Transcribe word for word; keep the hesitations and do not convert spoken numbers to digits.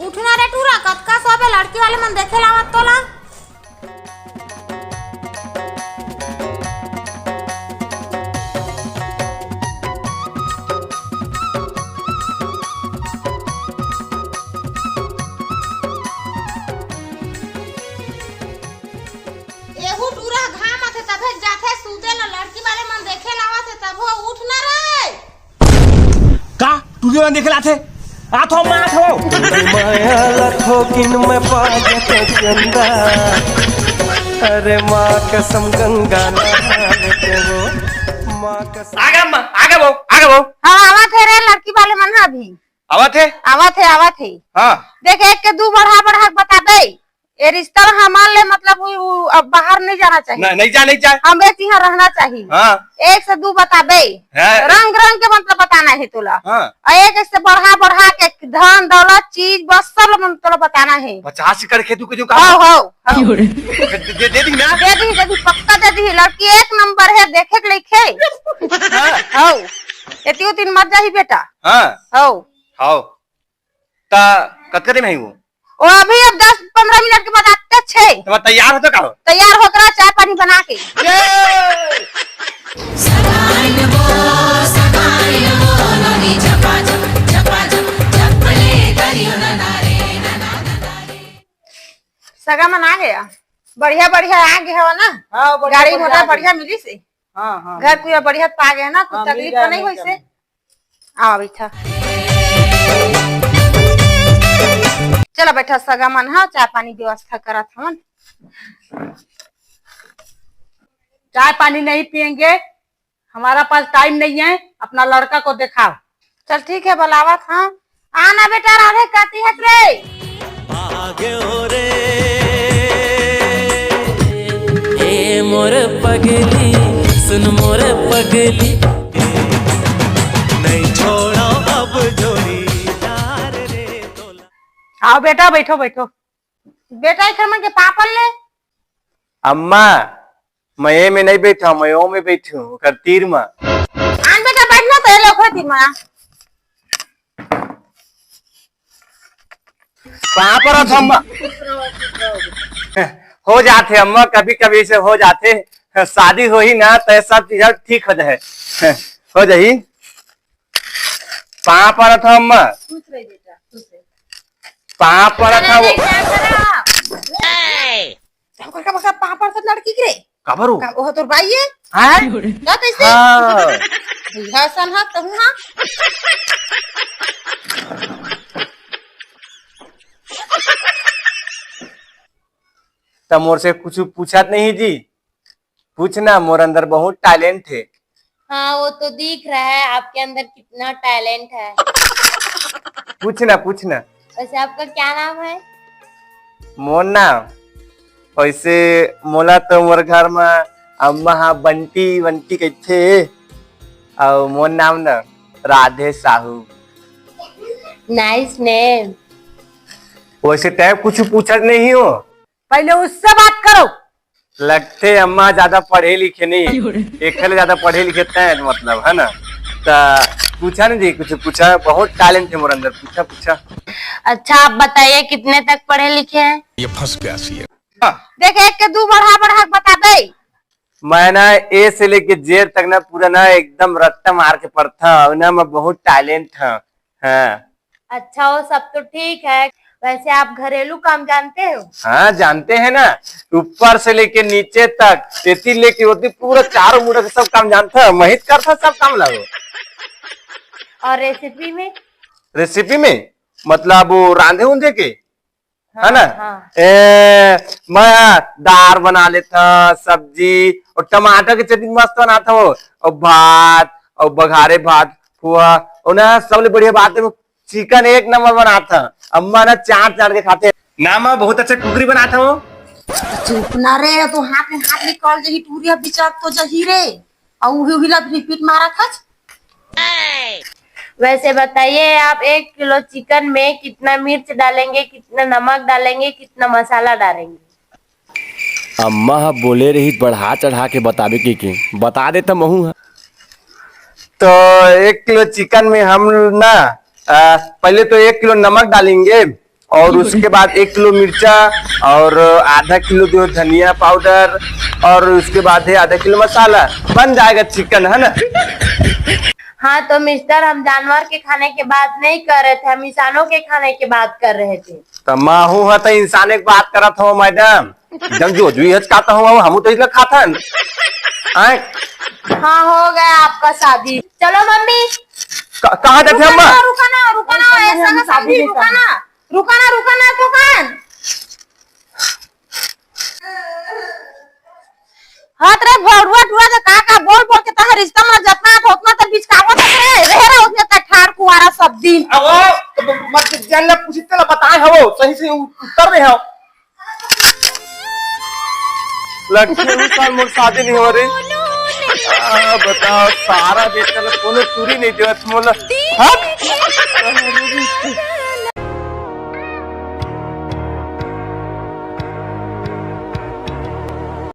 उठना रे टूरा, कतका सोबे, लड़की वाले मन देखे लावत तोला। एहू टूरा घाम आथे तभे जाथे सूते ला, लड़की वाले मन देखे लावत हे तभो उठ ना रे। का टूरी मन देखे लाथे? आथो माँ आथो। माया ला थोकिन में पा जते चंदा। अरे माँ कसम गंगा नहा लेते हो। माँ कसम। आगे अम्मा, आगे वो, आगे वो। हाँ, आवत हे रे लड़की वाले मन ह अभी। आवत हे? आवत हे, आवत हे। हाँ। देख, एक के दू बढ़ा बढ़ा के बताबे। ए रिश्ता ला हमार ले मतलब उ, उ अब बाहर नहीं जाना चाहिए। नहीं, नहीं जा, नहीं जा। हम एक यहाँ रहना चाहिए। हाँ। एक से दू बताबे। हाँ। रंग रंग के मतलब बताना है तोला। हाँ। और एक एक से बढ़ा बढ़ा के धन दौलत चीज बस सब मतलब तोला बताना है। पचास एकड़ खेत के जो हो, कहा। हो, हो। दे, दे, दे दी ना। दे दी, दे दी, पक्का दे दी। लड़की एक नंबर है, देखे के लइके। हाँ। हो। एती उती मत जाही बेटा। हाँ। हो। हाओ। त कतका दिन है वो? वो अभी अब दस पन्द्रह मिनट के बाद आते छे। त तैयार होत का हो? तैयार होत रहा, चाय पानी बना के। ये! सगा मन आ गया, बढ़िया बढ़िया आ गया हो ना। हाँ, बढ़िया गाड़ी बढ़िया मोटर आ गया। बढ़िया मिली से। हाँ, हाँ, घर मिल कुआ गया। बढ़िया पा गया ना, कुछ हाँ, मिल तकलीफ गया, तो नहीं मिल होई गया, से। मिल गया। आवा बैठा। चला बैठा सगा मन, हाँ, चाय पानी व्यवस्था करत हवन। चाय पानी नहीं पियेंगे, हमारा पास टाइम नहीं है, अपना लड़का को दिखाओ। चल ठीक है, बुलावत हाँ। आना बेटा, राधे कहती है रे। भाग्यो रे, ए मोर पगली, सुन मोर पगली, नहीं छोड़ो अब जोड़ीदार रे तोला। आओ बेटा, बैठो, बैठो। बेटा, एकर मन के पापड़ ले। अम्मा, मैं ए में नहीं बैठा, मैं ओ में बैठू, ओकर तीर में। आन बेटा, बैठ ना, तो ये लोग होती माँ। पाँव परत हूँ अम्मा। हो जाथे अम्मा, कभी कभी से हो जाथे। शादी होही ना तो ये सब चीज ठीक हो जाए। हो जाही। पाँव परत हूँ अम्मा। खुश रह बेटा, खुश रह। पाँव परत हूँ। नहीं, नहीं, क्या करा? हम का बका पाँव परत हस लड़की के रे? काबर हो? का, ओह तोर बाई ए? हैं? का कैसे? हाँ। भैया सन हा, तहूँ हा। त मोर से कुछ पूछत नहीं जी? पूछना, मोर अंदर बहुत talent है। हाँ, वो तो दिख रहा है आपके अंदर कितना talent है। पूछना, पूछना। वैसे आपका क्या नाम है? मोर नाम? वैसे मोला तो मोर घर में अम्मा हा बंटी, बंटी कहथे। अउ मोर नाम न राधे साहू। Nice name। वैसे तै कुछ पूछत नहीं हो। पहले उससे बात करो। लगथे अम्मा ज्यादा पढ़े लिखे नहीं, एखर ले ज्यादा पढ़े लिखे तैं, मतलब, है ना? त पूछा ना जी, कुछ पूछा, बहुत talent है मोर अंदर, पूछा, पूछा। अच्छा, आप बताइए, कितने तक पढ़े लिखे हैं? ये फंस गया सी है। देख, एक के दू बढ़ा बढ़ा के बताबे। मैं ना A से लेके Z तक ना पूरा ना एकदम रट्टा मार के पढ़ता हूँ ना, मैं बहुत talent हूँ। हाँ। अच्छा, वो सब तो ठीक है, वैसे आप घरेलू काम जानते हो? हाँ, जानते हैं ना, ऊपर से लेके नीचे तक, एती लेके ओती, पूरा चारों मुड़ा के सब काम जानता है, मैं ही करता सब काम लागो। और recipe में? Recipe में मतलब वो रांधे उंधे के, है ना? हाँ। ए, मैं दार बना लेता, सब्जी और टमाटर के चटनी मस्त बनाता हूँ, और भात और बघारे भात हुआ, और ना सबले बढ़िया बात है, chicken एक नंबर बनाता। अम्मा ना चाट चाट के खाते। ना, मैं बहुत अच्छा cookery बनाता हूँ। चुप ना रे, तो हाथ में हाथ निकल जाही, टूरिया बिचार तो जही रे। अउ उही उही ला repeat मारा खच। वैसे बताइए, आप एक किलो chicken में कितना मिर्च डालेंगे, कितना नमक डालेंगे, कितना मसाला डालेंगे? अम्मा ह बोले रही बढ़ा चढ़ा के बताबे के, के बता देता महू ह। तो एक किलो chicken में हम ना, आ, पहले तो एक किलो नमक डालेंगे, और उसके बाद एक किलो मिर्चा और आधा किलो जो धनिया पाउडर और उसके बाद है आधा किलो मसाला, बन जाएगा चिकन, है ना? हाँ तो मिस्टर, हम जानवर के खाने की बात नहीं कर रहे थे, हम इंसानों के खाने की बात कर रहे थे। तो माहू है तो इंसाने की बात करत हो मैडम, जब जो जो हच कहता हूँ हम तो इसलिए खाथन। आए, हाँ, हो गया आपका शादी। चलो मम्मी। क- कहाँ जाते रुका अम्मा? ना, रुका ना, रुका ना, ऐसा ना समझी, रुका ना, रुका ना, रुका ना, दुकान। हत रे भौरुआ टुआ, जे का का बोल बोल के तहर रिश्ता में जतना हाथ होतना त बिचकावत हत रे, रह रहा उसने त ठार कुआरा सब दिन। अब वो, तो मत जान ले, पूछी तेला बताए हो, सही से उत्तर दे हो। लड़की अभी साल मोर शादी नहीं हो रही। आ, बताओ, सारा बेटा ला कोनो चूरी नहीं देवत मोला। हाँ?